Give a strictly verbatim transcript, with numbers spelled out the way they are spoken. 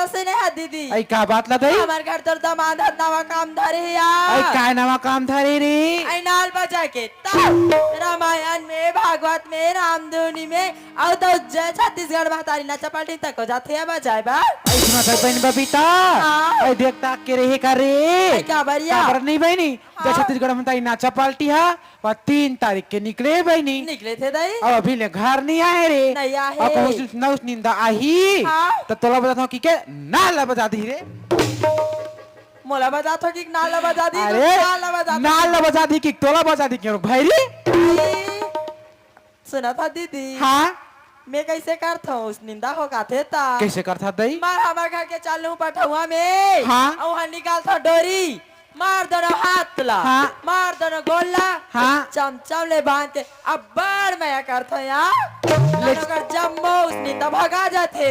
से नहीं है दीदी। अई का बात ला दई? हमर घर तोर दामाद हर नवा काम धरे हे यार। अई काय नवा काम धरे रे? अई नाल बजा के तब रामायण में, भागवत में, रामधुनी में, अउ तो जय छत्तीसगढ़ महतारी नाचा पार्टी तक हो जाथे या बजाए बा। अई सुना था बहन बबीता। हाँ। अई देख ताक के रहे का रे? अई का बरिया? काबर नहीं बहनी? जय हाँ। छत्तीसगढ़ महतारी नाचा पार्टी हा, वह तीन तारीख के निकले बहनी। निकले थे दई। अब अभी ले घर नहीं आए रे। नहीं आए। अब उस, न उस निंदा आही। हाँ। तो तोला बजात हूँ कि के नाल ला बजा दी रे। मोला बजात हो कि नाल ला बजा दी? अरे, नाल ला बजा दी। नाल ला बजा दी कि तोला बजा दी क्यों भाई रे? अरे, सुना था दीदी। हाँ। मैं कैसे करत हूँ उस निंदा हो गाथे ता? कैसे करत हा दई? मार हमर घर के चालू पठौआ में। हाँ। अउ वहाँ निकाल था डोरी। मार दोनों हाथ ला। हाँ। मार दोनों गोल ला। हाँ। चमचम ले बांध के अब्बड़ मया करत हूँ यार। ले दोनों कर जम्मो उस निंदा भगा जाथे।